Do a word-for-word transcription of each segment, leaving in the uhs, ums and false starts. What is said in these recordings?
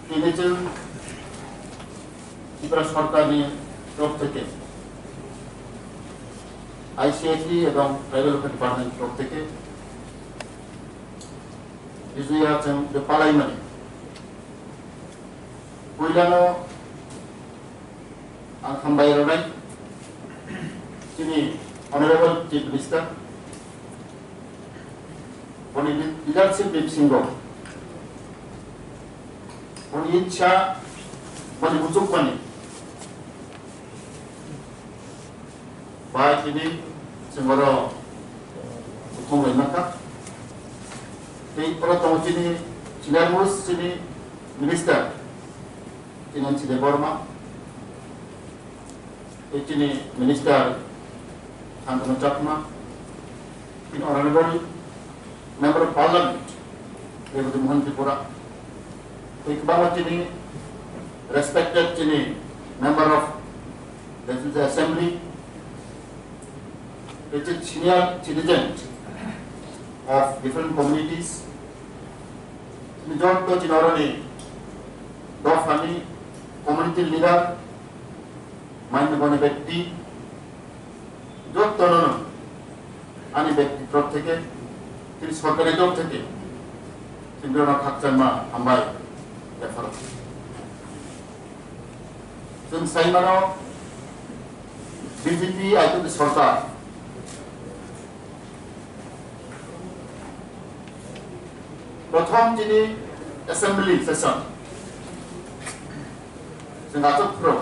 Tini chwng Tripura sorkarni torop theke, I C I T ebong Tribal Welfare Department torop theke Bijoya chwng bepalaimani. Puilano ang hambai rwnai chini Honorable Chief Minister, boni leadership ni bisingo, boni ichha, boni muchukmani bai tini chwng oro bukhung lai mankha. Tei oro tongo chini senior most chini minister, chini N C Debbarma, tei chini minister Santanu Chakma, chini honorable member of parliament Rebati Mohan Tripura, tei kwbangma chini respected chini member of Legislative Assembly, tei chini senior citizen of different communities, chini jotto chini oroni dophani community leader, manyani bekti, jottono ani bekti torop theke, chini sorkari torop theke, chini borokno khakchangma hambai yapharo. Chwng sai mano, B J P aitwkni sorkar prothom chini assembly session chwng achuk phuru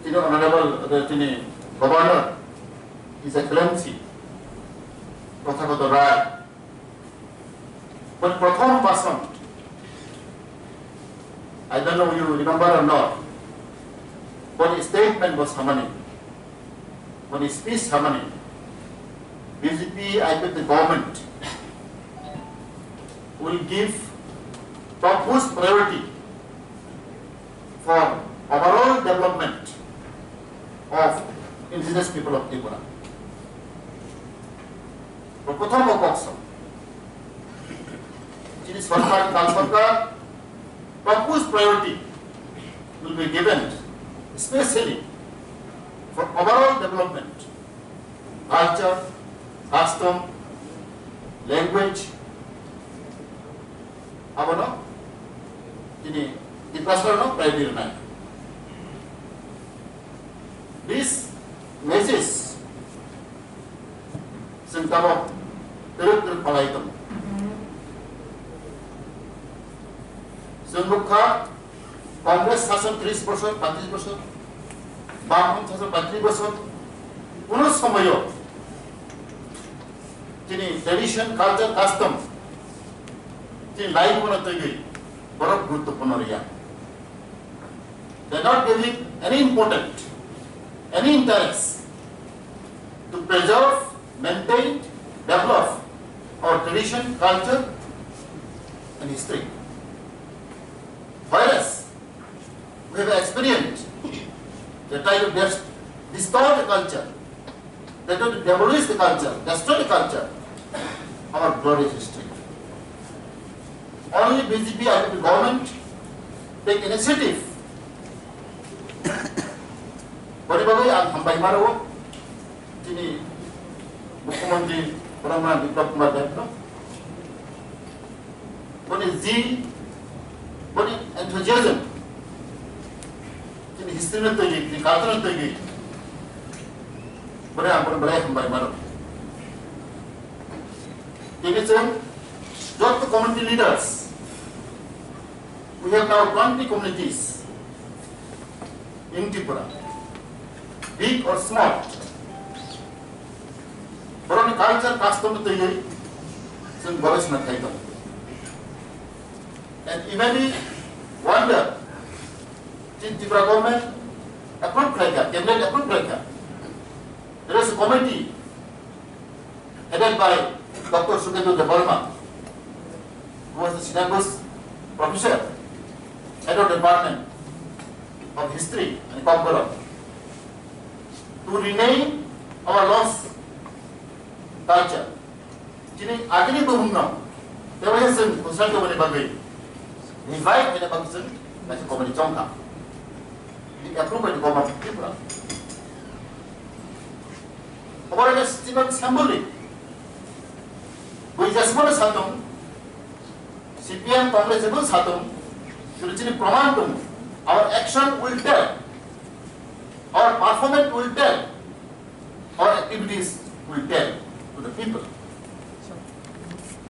chini honorable, chini governor, His Excellency Tathagata Roy, boni prothom bhasan, I don't know you remember or not, boni statement bo samani, boni speech samani, B J P I P F T government will give topmost priority for overall development of indigenous people of Tripura. Bo kothoma kok sam. Chini sorkar, Tripura sorkar, topmost priority will be given specially for overall development, culture, custom, language, abono chini Tiprasarano priority rwnai. This message chwng tabok twrwk twrwk palai tongo. Chwng nukha, Congress sason tris bosor, paitris bosor, Bamfront sason paitris bosor, kuno somoyo chini tradition, culture, custom, chini laibumano twiwi borok guruttopurno riya. They are not giving any important, any interest to preserve, maintain, develop our tradition, culture and history. Whereas we have experienced the type of dis-, distort the culture, they don't demolish the culture, destroy the culture, our glorious history. Only B J P I P F T government take initiative. Boni bagwi ang hambai mano chini Mukhyamantri Pranab Biplab Kumar Deb no. Boni zeal, boni enthusiasm, chini history no twiwi, chini culture no twiwi, boni ang boni belai hambai mano. Tini chwng joto community leaders, we have now twenty communities in Tripura, big or small. Borokni culture, custom twiwi chwng borok sina khai tongo. And you may be wonder, chini Tripura government approve khlaikha, cabinet approve khlaikha. There is a committee headed by Doctor Sukendra Debbarma, who was the syllabus professor, head of department of history and Kokborok, to rename our lost culture. Chini agini buhumno tebaiya chwng khosai tongmani bagwi Revive khaina bagwi chwng kaisa committee chongkha. Being approved by the Government of Tripura. Obo rega stimang symbolic. Bui jasmano satung, C P M Congress jebo satung, jodi chini proman tung, our action will tell, our performance will tell, our activities will tell to the people.